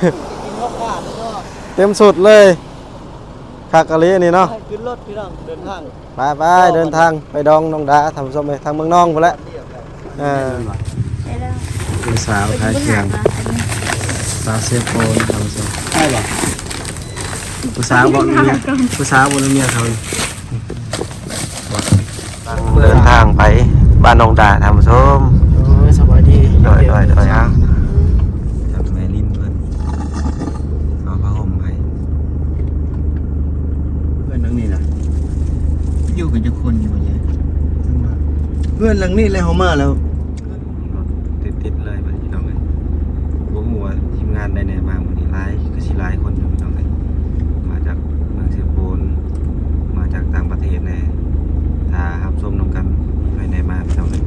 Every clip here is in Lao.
ກິນເຂົ້າຂາດເນາະ ເຕັມຊຸດເລີຍ ຄັກອີ່ຫຼີນີ້ເນາະ ໄປຂຶ້ນລົດພີ່ນ້ອງ ເດີນທາງ ໄປໆ ເດີນທາງໄປດອງນ້ອງດາ ທ່ານຜູ້ຊົມເອີຍ ທາງເມືອງນອງພຸ້ນແຫຼະ ເອີ ໄປແລ້ວ ຜູ້ສາວຂາຍເຄື່ອງ ສາວເຊໂປນ ທ່ານຜູ້ຊົມ ໃຊ່ບໍ່? ຜູ້ສາວບໍ່ ເມຍ ຜູ້ສາວບໍ່ ເມຍເຂົາ ເດີນທາງໄປບ້ານນ້ອງດາ ທ່ານຜູ້ຊົມ ໂອ້ຍ ສະບາຍດີ ໂດຍ ໂດຍ ໂດຍ ເອົາ ທາງແມ່ລິນເພິ່ນ ເອົາຜ້າຫົ່ມໃຫ້ ເຮືອນຫຼັງນີ້ນະ ຢູ່ກັນຈັກຄົນຢູ່ບໍ່ເຍ? ເຮືອນຫຼັງນີ້ແຫຼະ ເຮົາມາແລ້ວ ລົດຕິດໆເລີຍບາດນີ້ ພີ່ນ້ອງເອີຍ ບໍ່ຮູ້ວ່າທີມງານໃດແດ່ມາມື້ນີ້ ຫຼາຍ ຄືຊິຫຼາຍຄົນຢູ່ ພີ່ນ້ອງເອີຍ ມາຈາກເມືອງເຊໂປນ ມາຈາກຕ່າງປະເທດແດ່ ຖ້າຮັບຊົມນຳກັນ ມີໃຜແດ່ມາ ພີ່ນ້ອງເອີຍ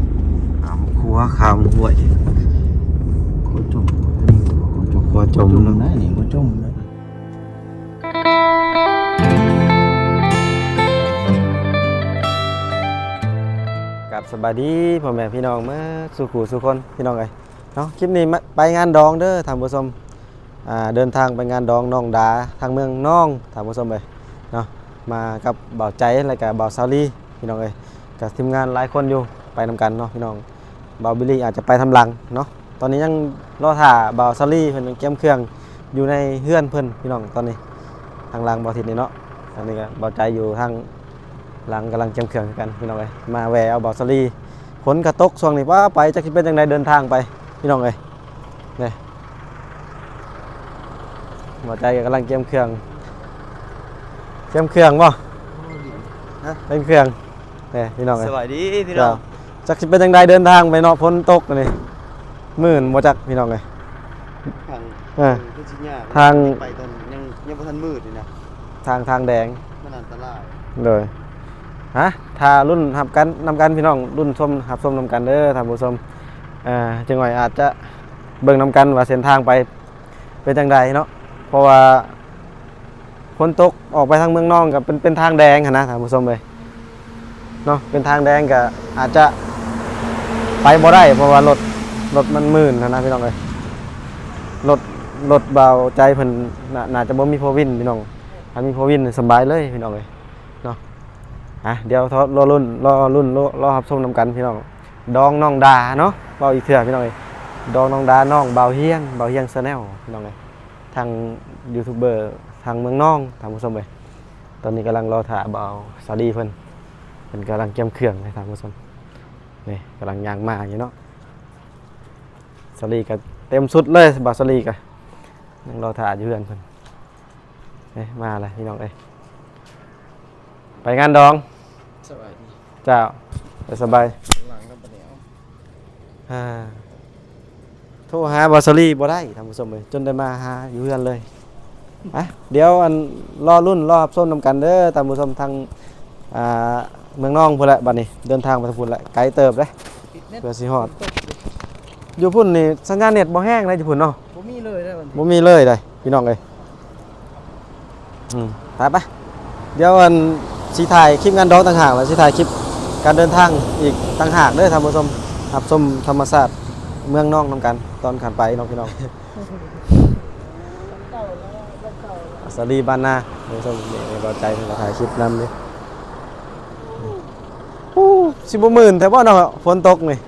ຂ້າມຂົວຂ້າມຫ້ວຍ ຂົວຈົມ ຕົວນີ້ກໍຂົວຈົມ ຂົວຈົມນຳ ນີ້ ຂົວຈົມນຳ. ກາບສະບາຍດີພໍ່ແມ່ພີ່ນ້ອງເໝິດສູ່ຄູ່ສູ່ຄົນ ພີ່ນ້ອງເອີຍເນາະ ຄລິບນີ້ມາ ໄປງານດອງເດີທ່ານຜູ້ຊົມ ອ່າ ເດີນທາງໄປງານດອງນ້ອງດາ ທາງເມືອງນອງ ທ່ານຜູ້ຊົມເອີຍເນາະ ມາກັບບ່າວໃຈ ແລະກະບ່າວສາລີ ພີ່ນ້ອງເອີຍ ກະທີມງານຫຼາຍຄົນຢູ່ ໄປນຳກັນເນາະ ພີ່ນ້ອງ ບ່າວບິລລີອາດຈະໄປນຳຫຼັງເນາະ. ຕອນນີ້ຍັງລໍຖ້າບ່າວສາລີເພິ່ນຍັງກຽມເຄື່ອງຢູ່ໃນເຮືອນເພິ່ນ ພີ່ນ້ອງ ຕອນນີ້ທາງຫຼັງບ່າວທິດນີ້ເນາະ ຕອນນີ້ກໍບ່າວໃຈຢູ່ທາງຫຼັງກຳລັງກຽມເຄື່ອງຄືກັນ ພີ່ນ້ອງເອີຍ ມາແວ່ເອົາບ່າວສາລີ ຝົນກໍຕົກຊ່ວງນີ້ ປ້າ ໄປຈັກຊິເປັນຈັ່ງໃດເດີນທາງໄປ ພີ່ນ້ອງເອີຍ ນີ້ ບ່າວໃຈກໍກຳລັງກຽມເຄື່ອງ ກຽມເຄື່ອງບໍ່? ຮະ? ເປັນເຄື່ອງ ເອີ ພີ່ນ້ອງເອີຍ ສະບາຍດີພີ່ນ້ອງ ເຈົ້າ ຈັກຊິເປັນຈັ່ງໃດເດີນທາງໄປເນາະ ຝົນຕົກນີ້ ມື່ນບໍ່ຈັກ ພີ່ນ້ອງເອີຍ ທາງ ເອີ ຄືຊິຍາກ ທາງ ໄປຕອນຍັງ ຍັງບໍ່ທັນມືດນີ້ນະ ທາງ ທາງແດງ ມັນອັນຕະລາຍ ໂດຍ ຮະ ຖ້າລຸ້ນຮັບກັນ ນຳກັນ ພີ່ນ້ອງ ລຸ້ນຊົມ ຮັບຊົມນຳກັນເດີທ່ານຜູ້ຊົມ ເອີ ຈັກໜ້ອຍອາດຈະເບິ່ງນຳກັນວ່າເສັ້ນທາງໄປເປັນຈັ່ງໃດເນາະ ເພາະວ່າ ຝົນຕົກອອກໄປທາງເມືອງນອງກໍເປັນ ເປັນທາງແດງຫັ້ນນະທ່ານຜູ້ຊົມເອີຍເນາະ ເປັນທາງແດງກໍອາດຈະໄປບໍ່ໄດ້ ເພາະວ່າລົດ ລົດມັນມື່ນຫັ້ນນະພີ່ນ້ອງເອີຍ ລົດ ລົດບ່າວໃຈເພິ່ນ ໜ້າ ໜ້າຈະບໍ່ມີໂຟວີນພີ່ນ້ອງ ຖ້າມີໂຟວີນສະບາຍເລີຍພີ່ນ້ອງເອີຍເນາະ ອ່ະ ດຽວລໍລຸ້ນ ລໍລຸ້ນ ລໍ ລໍຮັບຊົມນຳກັນພີ່ນ້ອງ ດອງນ້ອງດາເນາະ ເວົ້າອີກເທື່ອພີ່ນ້ອງເອີຍ ດອງນ້ອງດາ ນ້ອງບ່າວຮຽງ ບ່າວຮຽງແຊນແນວ ພີ່ນ້ອງເອີຍ ທາງຢູທູບເບີທາງເມືອງນອງ ທ່ານຜູ້ຊົມເອີຍ ຕອນນີ້ກຳລັງລໍຖ້າບ່າວສາລີເພິ່ນ ເພິ່ນກຳລັງກຽມເຄື່ອງໃຫ້ທ່ານຜູ້ຊົມ ນີ້ກຳລັງຍ່າງມາຢູ່ເນາະ ສາລີກໍເຕັມຊຸດເລີຍ ບ່າວສາລີກໍຍັງລໍຖ້າຢູ່ເຮືອນເພິ່ນ ນີ້ມາແລ້ວພີ່ນ້ອງເອີຍ ໄປງານດອງ ສະບາຍດີ ເຈົ້າ ໄປສະບາຍ ຫຼັງກັນປະເດວ ອ່າ ໂທຫາບ່າວສາລີບໍ່ໄດ້ທ່ານຜູ້ຊົມເອີຍ ຈົນໄດ້ມາຫາຢູ່ເຮືອນເລີຍ ອ່ະ ດຽວອັນ ລໍລຸ້ນ ລໍຮັບຊົມນຳກັນເດີທ່ານຜູ້ຊົມ ທາງ ອ່າ ເມືອງນອງພຸ້ນແຫຼະ ບັດນີ້ເດີນທາງໄປທາງພຸ້ນແຫຼະ ໄກເຕີບເດ້ ເພື່ອຊິຮອດ ຢູ່ພຸ້ນນີ້ສັນຍານເນັດບໍ່ແຮງເດ້ ຢູ່ພຸ້ນເນາະ ບໍ່ມີເລີຍເດ້ ບໍ່ມີເລີຍເດ້ ພີ່ນ້ອງເອີຍ ອືມ ໄປໆ ດຽວອັນ ຊິຖ່າຍຄລິບງານດອງຕ່າງຫາກ ແລ້ວຊິຖ່າຍຄລິບການເດີນທາງອີກຕ່າງຫາກເດີທ່ານຜູ້ຊົມ ຮັບຊົມທຳມະຊາດເມືອງນອງນຳກັນ ຕອນຂ້າມໄປເນາະ ພີ່ນ້ອງ ສາລີບ້ານນາ ທ່ານຜູ້ຊົມ ນີ້ ບ່າວໃຈເພິ່ນກໍຖ່າຍຄລິບນຳເດ້ ໂອ້ ຊິບໍ່ມື່ນແທ້ບໍ່ເນາະ ຝົນຕົກນີ້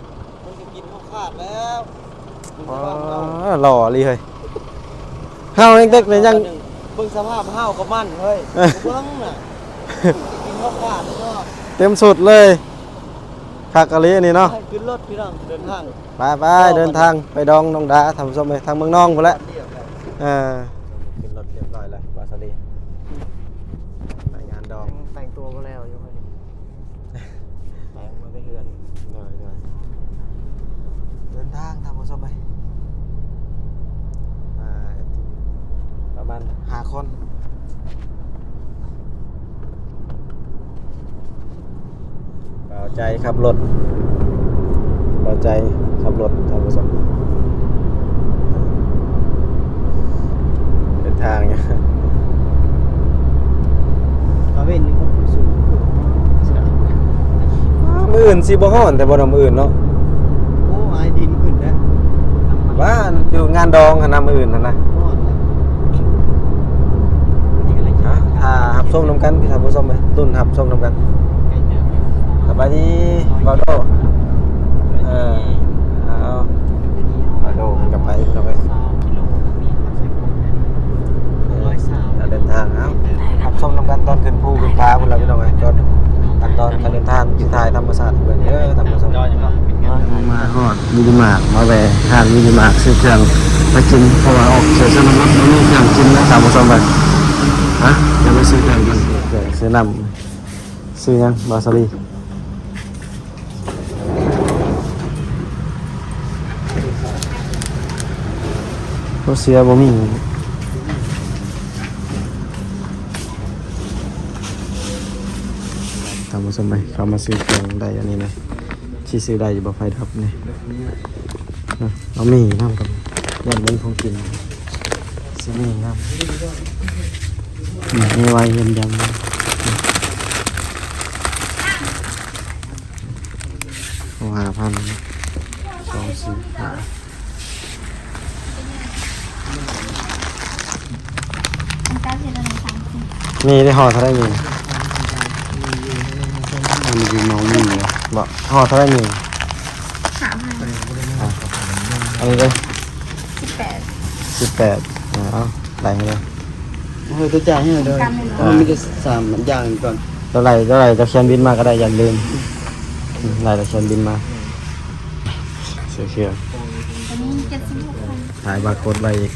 ມັນກໍກິນເຮົາຂາດແລ້ວ ອໍ ຫຼໍ່ອີ່ຫຼີເຮີ້ຍ ເຮົາຍັງເດັກນີ້ຍັງ ເບິ່ງສະພາບເຮົາກັບມັນເຮີ້ຍ ເບິ່ງນະ ກິນເຮົາຂາດເນາະ ເຕັມຊຸດເລີຍ ຄັກອີ່ຫຼີນີ້ເນາະ ໄປຂຶ້ນລົດພີ່ນ້ອງ ເດີນທາງ ໄປໆ ເດີນທາງໄປດອງນ້ອງດາ ທ່ານຜູ້ຊົມເອີຍ ທາງເມືອງນອງພຸ້ນແຫຼະ ເອີ ຂຶ້ນລົດຮຽບຮ້ອຍແລ້ວ ບ່າວສາລີ ໄປງານດອງ ແຕ່ງຕົວບໍ່ແລ້ວຢູ່ ແປງມາແຕ່ເຮືອນ ໂດຍໆ ເດີນທາງທ່ານຜູ້ຊົມເອີຍ ມາກັນປະມານຫ້າຄົນ ບ່າວໃຈຂັບລົດ ບ່າວໃຈຂັບລົດ ທ່ານຜູ້ຊົມ ເດີນທາງຢູ່ ຕາເວັນນີ້ກໍຄືສູງ ມື້ອື່ນຊິບໍ່ຮ້ອນແຕ່ບໍ່ເນາະ ມື້ອື່ນເນາະ ໂອ້ ອາຍດິນຂຶ້ນເດ້ ວ່າຢູ່ງານດອງຫັ້ນນະ ມື້ອື່ນຫັ້ນນະ. ອ່າ ຖ້າຮັບຊົມນຳກັນ ທ່ານຜູ້ຊົມເອີຍ ລຸ້ນຮັບຊົມນຳກັນ. ສະບາຍດີ ເບົາໂດ. ເອີ ເອົາ ເບົາໂດເພິ່ນກໍໄປພີ່ນ້ອງເອີຍ. ເອີ ການເດີນທາງ ເອົາ ຮັບຊົມນຳກັນຕອນຂຶ້ນພູຂຶ້ນຜາພຸ້ນລະພີ່ນ້ອງເອີຍ. ຕອນ ຂັ້ນຕອນການເດີນທາງຊິຖ່າຍທຳມະຊາດໃຫ້ເບິ່ງເດີທ່ານຜູ້ຊົມ. ມາຮອດມິນິມາດ ມາແວ່ຮ້ານມິນິມາດ ຊື້ເຄື່ອງໄປກິນ ເພາະວ່າອອກເຂດຊົນນະບົດບໍ່ມີເຄື່ອງກິນນະທ່ານຜູ້ຊົມ. ໄປ ຮະ ຈະໄປຊື້ເຄື່ອງກິນ ຊື້ເຄື່ອງ ຊື້ນ້ຳ ຊື້ຫຍັງ ບາສາລີ? ບໍ່ເສຍ ບໍ່ມີ. ທ່ານຜູ້ຊົມເອີຍ ເຂົ້າມາຊື້ເຄື່ອງໄດ້ອັນນີ້ນະ ຊິຊື້ໄດ້ຢູ່ບໍ່ ໄຟດັບນີ້? ເອົາໝີ່ນຳກັນ ຢ້ານບໍ່ມີຂອງກິນ ຊື້ໝີ່ນຳ. ນີ້ ມີໄວເຫັນດຳ ໂອ້ ຫ້າພັນ ສອງ ສີ່ ຫ້າ. ມີໄດ້ຫໍ່ເທົ່າໃດມີ? ມັນຢູ່ເມົາມີບໍ່? ຫໍ່ເທົ່າໃດມີ? ສາມພັນ. ອ່ະ ອັນນີ້ເດ້? ສິບແປດ. ສິບແປດ. ອ່າ ເອົາ ໄລ່ໃຫ້ເດີ. ເຮົາຈະຈ່າຍໃຫ້ເດີ. ມັນມີແຕ່ສາມຢ່າງກ່ອນ. ເທົ່າໃດ ເທົ່າໃດ ເຈົ້າຂຽນບິນມາກໍໄດ້ ຢ່າລືມ. ອືມ ໄລ່ແລ້ວຂຽນບິນມາ. ເຊື່ອ ເຊື່ອ ຕົວນີ້ເຈັດສິບຫົກພັນ. ຖ່າຍບາໂຄດໄວ້ອີກ.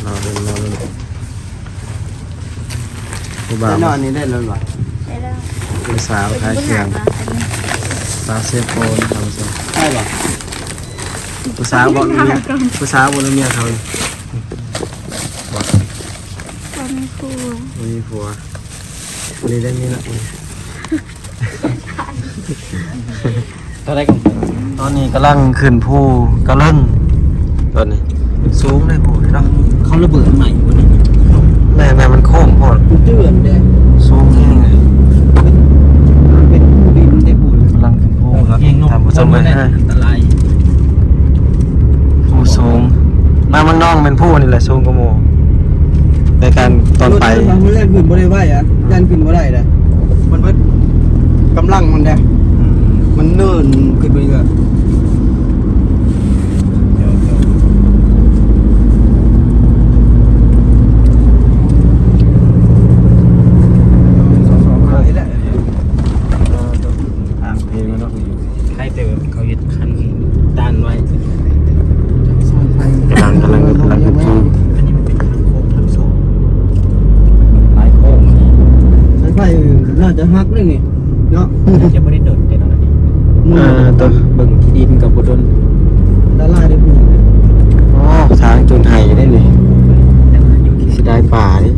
ລໍເບິ່ງ ລໍເບິ່ງ. ຜູ້ບ່າວ ແຕ່ນອນນີ້ໄດ້ແລ້ວຫວາ? ໄດ້ແລ້ວ. ຜູ້ສາວຂາຍເຄື່ອງ ສາວເຊໂປນ ທ່ານຜູ້ຊົມ. ໃຊ່ບໍ່? ຜູ້ສາວບໍ່ ຫຼືເມຍ? ຜູ້ສາວບໍ່ ຫຼືເມຍເຂົາ? ບໍ່ ບໍ່ມີຜົວ. ບໍ່ມີຜົວ. ບໍ່ໄດ້ເລື່ອງນີ້ນະ. ເທົ່າໃດກໍ ຕອນນີ້ກຳລັງຂຶ້ນພູກະເລິງ ຕອນນີ້ ມັນສູງເດ້ພູນີ້ເນາະ. ເຂົາລະເບີດໃໝ່ບໍ່ນີ້? ແມ່ນໆ ມັນໂຄ້ງໂພດ ມັນເຈື່ອນເດ້ ສູງແຮງເລີຍ. ເປັນ ເປັນພູດິນເດ້ພູນີ້. ກຳລັງຂຶ້ນພູເນາະ ທ່ານຜູ້ຊົມເອີຍ. ອັນຕະລາຍ ພູສູງ ມາເມືອງນອງແມ່ນພູນີ້ແຫຼະສູງກວ່າໝູ່ ໃນການຕອນໄປ. ລົດ ມື້ແລກຂຶ້ນບໍ່ໄດ້ໄຫວອະ ຢ້ານຂຶ້ນບໍ່ໄດ້ເດ້. ມັນເບິດກຳລັງມັນເດ້. ອືມ ມັນເນີນຂຶ້ນໄປອີກ. ເອີ ເພເນາະ ໄຄແຕ່ເຂົາເຮັດຄັນດ້ານໄວ້. ກຳລັງ ກຳລັງ ກຳລັງເຮັດຢູ່. ອັນນີ້ມັນເປັນທາງໂຄ້ງທັງສອງ ຫຼາຍໂຄ້ງ. ສາຍໄຟໜ້າຈະຫັກເດ້ນີ້ເນາະ. ໜ້າຈະບໍ່ໄດ້ດົນເດ້ເນາະອັນນີ້. ເອີ ຕົວເບິ່ງທີ່ດິນກໍບໍ່ດົນ ລະລາຍໄດ້ພຸ້ນ. ອໍ ທາງຈົນໄຫເດ້ນີ້ ເສຍດາຍປ່າເດ້.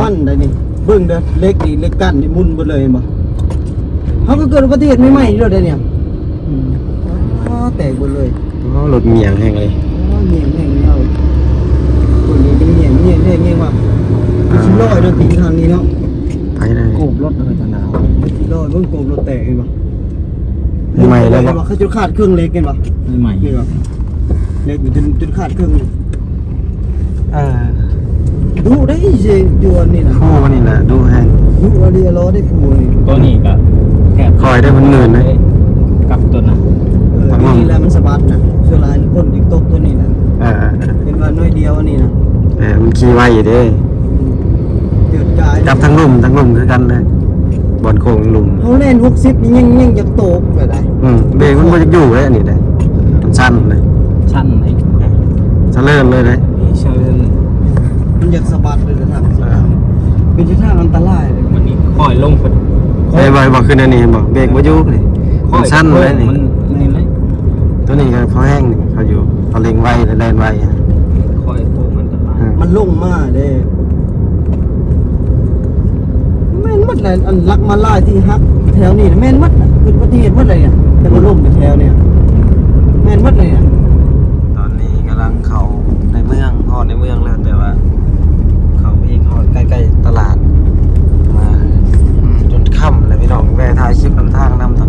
ມັນໄດ້ນີ້ ເບິ່ງເດີ ເຫຼັກນີ້ ເຫຼັກກັ້ນນີ້ໝຸ່ນເບິດເລີຍ ເຫັນບໍ່? ເຮົາກໍເກີດອຸບັດຕິເຫດໃໝ່ໆຢູ່ແລ້ວເດ້ນີ້. ອືມ ອໍ ແຕກເບິດເລີຍ. ອໍ ລົດໝຽງແຮງເລີຍ. ອໍ ໝຽງແຮງເຮົາ ຄົນນີ້ເປັນໝຽງ ໝຽງແທ້ ໝຽງວ່າ ອ່າ ຊິລອຍໂດຍຕີນທາງນີ້ເນາະ. ໄປໄດ້ ໂກບລົດເລີຍທາງໜ້າ ຊິລອຍເບິ່ງ ໂກບລົດແຕກ ເຫັນບໍ່? ໃໝ່ແລ້ວບໍ່? ເຂົາຈົນຂາດເຄື່ອງເຫຼັກ ເຫັນບໍ່? ໃໝ່ໆ ເຫັນບໍ່? ເຫຼັກນີ້ຈົນ ຈົນຂາດເຄິ່ງ. ເອີ ດຸໄດ໋ເຊ ຢູ່ອັນນີ້ນະ ພູນີ້ນະ ດຸແຮງ ດຸອະລີອະລໍໄດ໋ພູນີ້. ຕົວນີ້ກໍແທບ ຄ່ອຍໄດ້ມັນມື່ນເດ້ ກັບຕົວນັ້ນ. ເອີ ຕົວນີ້ແຫຼະມັນສະບັດນະ ສ່ວນຫຼາຍຄົນຊິຕົກຕົວນີ້ນະ. ເອີ ເຫັນວ່າໜ້ອຍດຽວອັນນີ້ນະ. ເອີ ມັນຂີ່ໄວຢູ່ເດ້ ຈືດກາຍ ກັບທາງລຸ່ມ ທາງລຸ່ມຄືກັນເດ້ ບ່ອນໂຄ້ງລຸ່ມ. ເຮົາແລ່ນຫົກສິບນີ້ຍັງ ຍັງຢາກຕົກໄປໄດ໋. ອືມ ເບຣກມັນບໍ່ຢາກຢູ່ເດ້ ອັນນີ້ເດ້ ມັນຊັນເດ້ ຊັນເດ້ ສະເຫຼີນເລີຍເດ້ ສະເຫຼີນ ມັນຢາກສະບັດເລີຍທາງ. ເອີ ເປັນເສັ້ນທາງອັນຕະລາຍເດ້ ມັນນີ້ຄ່ອຍລົງໄປ. ເອີ ໄວໆ ບໍ່ຂຶ້ນອັນນີ້ ເຫັນບໍ່ ເບຣກບໍ່ຢູ່ນີ້ ມັນຊັນເດ້ນີ້ ມັນນີ້ເດ້. ຕົວນີ້ກໍພໍແຮງນີ້ ເຂົາຢູ່ ເຂົາເລັ່ງໄວ ແລ່ນໄວ ຄ່ອຍໂຄ້ງມັນ ອືມ ມັນລົງມາເດ້. ແມ່ນໝົດແຫຼະ ອັນຫຼັກມາລາຍທີ່ຫັກແຖວນີ້ນະ ແມ່ນໝົດນະ ເປັນອຸບັດຕິເຫດໝົດເລີຍນະ ແຕ່ວ່າລົ້ມຢູ່ແຖວນີ້ ແມ່ນໝົດເລີຍນະ. ຕອນນີ້ກຳລັງເຂົ້າໃນເມືອງ ຮອດໃນເມືອງແລ້ວ ແຕ່ວ່າເຂົ້າໄປອີກ ຮອດໃກ້ໆຕະຫຼາດ ມາ ອືມ ຈົນຄ່ຳແລ້ວພີ່ນ້ອງ ແວ່ຖ່າຍຄລິບນຳທາງນຳ ຕອນ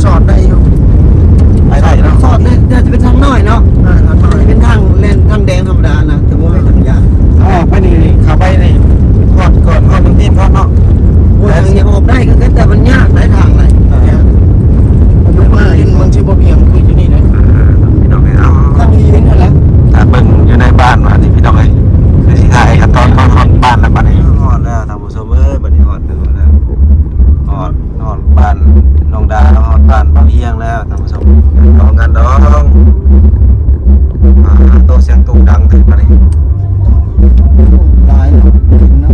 ຮອດ ຮອດບ້ານນ້ອງດາ ຮອດບ້ານບ່າວຮຽງແລ້ວທ່ານຜູ້ຊົມ. ງານດອງ ງານດອງ ອ່າ ໂຕ ສຽງຕູບດັງແທ້ບາດນີ້. ຫຼາຍເນາະ ເຫັນເນາະ. ອໍ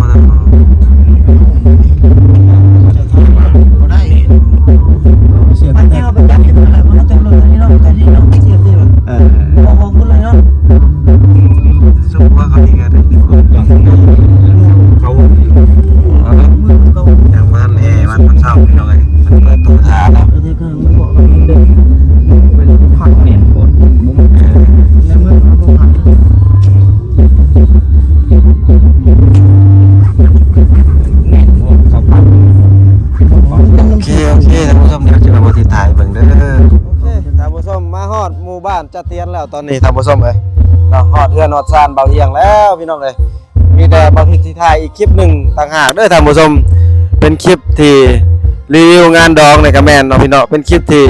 ແລ້ວກໍ ຈະຖ່າຍບໍ່ໄດ້ ສຽງ ອັນນີ້ເຮົາໄປຈັບຢູ່ຕະຫຼາດ ມັນຈະລົດອັນນີ້ເນາະ ອັນນີ້ເນາະ ສຽງນີ້ ເອີ ບໍ່ອອກເລີຍເນາະ. ສົມມຸດວ່າເຂົາມີງານ ເຂົາ ເອີ ຍັງບໍ່ທັນແຫ່ວັນເສົາພີ່ນ້ອງເອີຍ ເປີດໂຕຖ້າເນາະ. ເປັນພັກແມ່ນບໍ່ ໃນເມືອງເຮົາບໍ່ພັກ ແມ່ນບໍ່ເຂົາພັກ. ໂອເຄ ໂອເຄ ທ່ານຜູ້ຊົມ ດຽວຈະມາຕິດຖ່າຍເບິ່ງເດີ. ໂອເຄ ທ່ານຜູ້ຊົມ ມາຮອດໝູ່ບ້ານຈະຕຽນແລ້ວຕອນນີ້ ທ່ານຜູ້ຊົມເອີຍເນາະ. ຮອດເຮືອນຮອດຊານບ່າວຮຽງແລ້ວພີ່ນ້ອງເອີຍ. ມີແຕ່ບ່າວທິດຊິຖ່າຍອີກຄລິບໜຶ່ງຕ່າງຫາກເດີທ່ານຜູ້ຊົມ ເປັນຄລິບທີ່ຣີວິວງານດອງນີ້ກະແມ່ນເນາະພີ່ນ້ອງ ເປັນຄລິບທີ່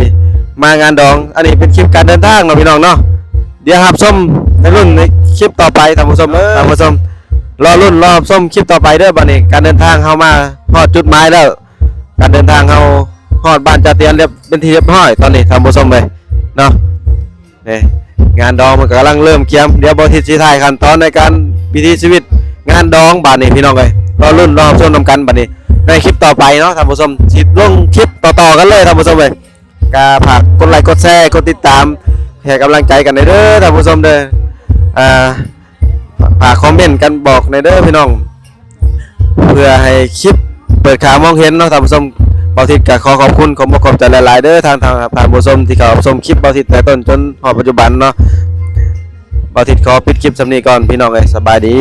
ມາງານດອງ. ອັນນີ້ເປັນຄລິບການເດີນທາງເນາະພີ່ນ້ອງເນາະ. ດຽວຮັບຊົມໃນລຸ້ນໃນຄລິບຕໍ່ໄປທ່ານຜູ້ຊົມເດີ ທ່ານຜູ້ຊົມ ລໍລຸ້ນລໍຮັບຊົມຄລິບຕໍ່ໄປເດີ. ບາດນີ້ການເດີນທາງເຮົາມາຮອດຈຸດໝາຍແລ້ວ ການເດີນທາງເຮົາຮອດບ້ານຈາຕຽນລຽບເປັນທີ່ຮຽບຮ້ອຍຕອນນີ້ທ່ານຜູ້ຊົມເອີຍເນາະ. ນີ້ ງານດອງມັນກຳລັງເລີ່ມກຽມ ດຽວບ່າວທິດຊິຖ່າຍຂັ້ນຕອນໃນການວິຖີຊີວິດງານດອງບາດນີ້ພີ່ນ້ອງເອີຍ. ລໍລຸ້ນລໍຊົມນຳກັນບາດນີ້ໃນຄລິບຕໍ່ໄປເນາະທ່ານຜູ້ຊົມ ຊິລົງຄລິບຕໍ່ໆກັນເລີຍທ່ານຜູ້ຊົມເອີຍ. ກະຝາກກົດໄລກົດແຊກົດຕິດຕາມໃຫ້ກຳລັງໃຈກັນແດ່ເດີທ່ານຜູ້ຊົມເດີ. ອ່າ ຝາກຄອມເມັນກັນບອກແດ່ເດີພີ່ນ້ອງ ເພື່ອໃຫ້ຄລິບເປີດຂາມອງເຫັນເນາະທ່ານຜູ້ຊົມ. ບ່າວທິດກະຂໍຂອບຄຸນ ຂອບອົກຂອບໃຈຫຼາຍໆເດີທ່ານ ທ່ານ ທ່ານຜູ້ຊົມທີ່ເຂົ້າຊົມຄລິບບ່າວທິດແຕ່ຕົ້ນຈົນຮອດປັດຈຸບັນເນາະ. ບ່າວທິດຂໍປິດຄລິບສ່ຳນີ້ກ່ອນພີ່ນ້ອງເອີຍ ສະບາຍດີ.